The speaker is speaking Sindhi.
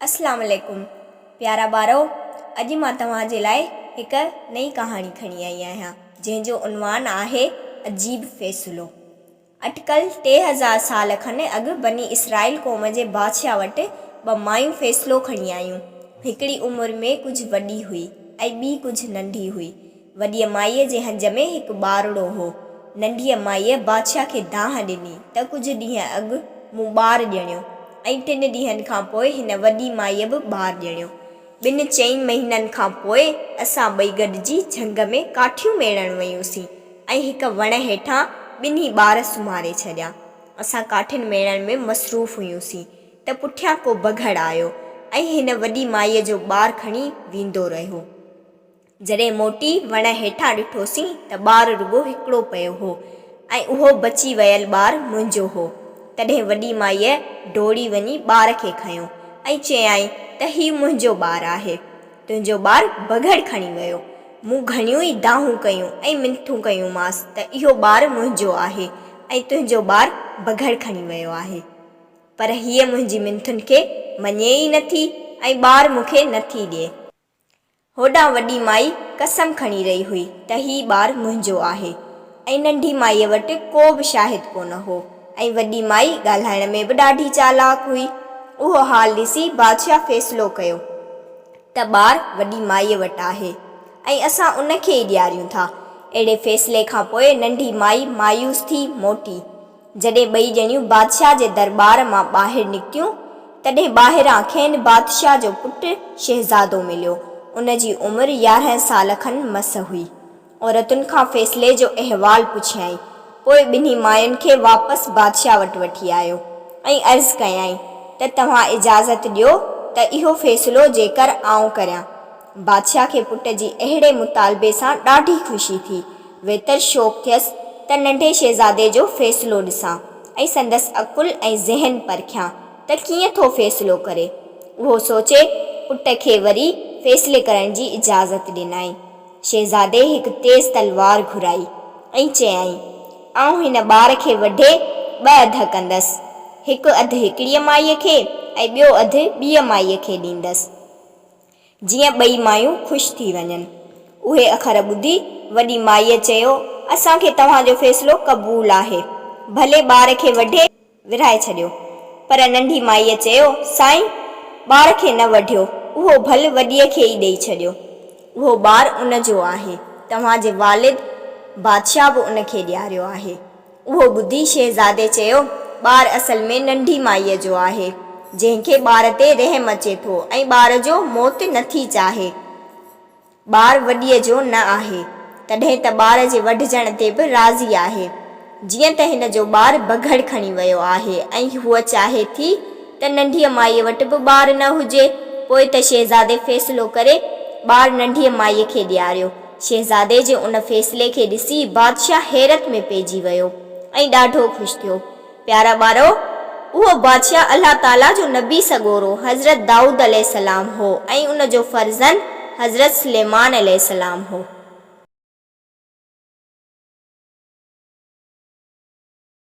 اسلام عليڪم پيارا ٻارؤ اڄ مان توهان جي لاء هڪ نئين ڪهاڻي کڻي آئي آهيان جنهن جو عنوان آهي عجيب فيصلو اٽڪل 3000 سال کن اڳ بني اسرائيل قوم جي بادشاهه وٽ ٻه مايون فيصلو کڻي آيون هڪڙي عمر ۾ ڪجهه وڏي هئي ۽ ٻي ڪجهه ننڍي هئي وڏيء مائيء جي هنج ۾ هڪ ٻارڙو هو. ننڍيء مائيء بادشاهه کي دانهن ڏني ته ڪجهه ڏينهن اڳ مون ٻار ڄڻيو ۽ ٽن ڏينهن کان پوء هن وڏي مائيء به ٻار ڄڻيو. ٻن چئن مهينن کان پوء اسان ٻئي گڏجي جهنگ ۾ ڪاٺيون ميڙڻ ويونسين ۽ هڪ وڻ هيٺان ٻنهي ٻار سمهاري ڇڏيا. اسان ڪاٺين ميڙڻ ۾ مصروف هيونسين ته پٺيان ڪو بگهڙ آيو ۽ هن وڏي مائيء جو ٻار کڻي ويندو رهيو. جڏهن موٽي وڻ هيٺان ڏٺوسين ته ٻار رڳو هڪڙو پيو هو ۽ اهو بچي ويل ٻار منهنجو هو. تڏهن وڏي مائيء ڊوڙي وڃي ٻار کي کنيو ۽ چيائين ته هي منهنجو ٻار آهي. تنهنجو ٻار بگهڙ کڻي ويو. مون گهڻيون ئي دانهون ڪيون ۽ منٿون ڪيونمانس ته اهو ٻار منهنجو آهي ۽ تنهنجو ٻار بگهڙ کڻي ويو آهي. پر هيء منهنجي منٿن کي مڃي ئي نٿي ۽ ٻار مون کي نٿي ڏئي. هوڏانهن وڏي مائي قسم کڻي رهي هئي ته هي ٻار منهنجو آهي ۽ ننڍي مائيء وٽ ڪو به شاهد ڪونه هو ۽ وڏي مائي ڳالهائڻ ۾ به ڏاڍي چالاڪ هئي. اهو حال ڏسي بادشاهه فيصلو ڪيو ته ٻار وڏي مائيء وٽ آهي ۽ اسان ان کي ئي ڏياريون ٿا. اهڙي فيصلي کان پوء ننڍي مائي مايوس ٿي موٽي. جڏهن ٻئي ڄڻيون بادشاهه جي درٻار مان ٻاهر نڪتيون، تڏهن ٻاهران کين بادشاهه جو پٽ شهزادو مليو. ان جي عمر 11 سال کن مس هئي. عورتن کان فيصلي جو احوال پڇيائين. پوء ٻنهي ماين کي واپس بادشاهه وٽ وٺي آيو ۽ عرض ڪيائين ته توهان اجازت ڏيو ته اهو فيصلو جيڪر آئون ڪريان. بادشاهه کي پٽ جي اهڙي مطالبي سان ڏاڍي خوشي ٿي. ويتر شوق ٿيس ته ننڍي شهزادي جو فيصلو ڏسان ۽ سندس عقل ۽ ذهن پرکيان ته ڪيئن ٿو فيصلو ڪري. اهو سوچي پٽ کي وري فيصلي ڪرڻ جي اجازت ڏنائين. شهزادي هڪ تيز تلوار گهرائي ۽ چيائين، آئون هن ٻار کي وڍي ٻه اڌ ڪندس. هڪ اڌ هڪڙيء مائيء کي ۽ ٻيو اڌ ٻيء مائيء کي ڏيندس. جيئن ٻئي مايون خوش ٿي وڃن. اهي اکر ٻڌي وڏي مائيء چيو، اسان کي توهان جو فيصلو قبول آهي. ڀلي ٻار کي وڍي ورهائي ڇڏيو. پر ننڍي مائيء چيو، سائين! ٻار کي نه وڍيو، اهو ڀل وڏيء کي ئي ڏيئي ڇڏيو. اهو ٻار ان جو آهي. توهان جي والد بادشاهه به ان کي ڏياريو آهي. اهو ٻڌي شهزادي چيو، ٻار اصل ۾ ننڍي مائيء جو آهي، جنهن کي ٻار تي رحم اچي ٿو ۽ ٻار جو موت نٿي چاهي. ٻار وڏيء جو نه آهي، تڏهن ته ٻار جي وڍجڻ تي به راضي آهي. جيئن ته هن جو ٻار بگهڙ کڻي ويو آهي ۽ هوء چاهي ٿي ته ننڍيء مائيء وٽ به ٻار نه هجي، پوء ته شهزادي فيصلو ڪري ٻار ننڍيء مائيء کي ڏياريو. شهزادي جي ان فيصلي کي ڏسي بادشاهه حيرت ۾ پئجي ويو ۽ ڏاڍو خوش ٿيو. پيارا ٻارؤ! اهو بادشاهه الله تعاليٰ جو نبي سڳورو حضرت دائود عليه السلام هو ۽ ان جو فرزند حضرت سليمان عليه السلام هو.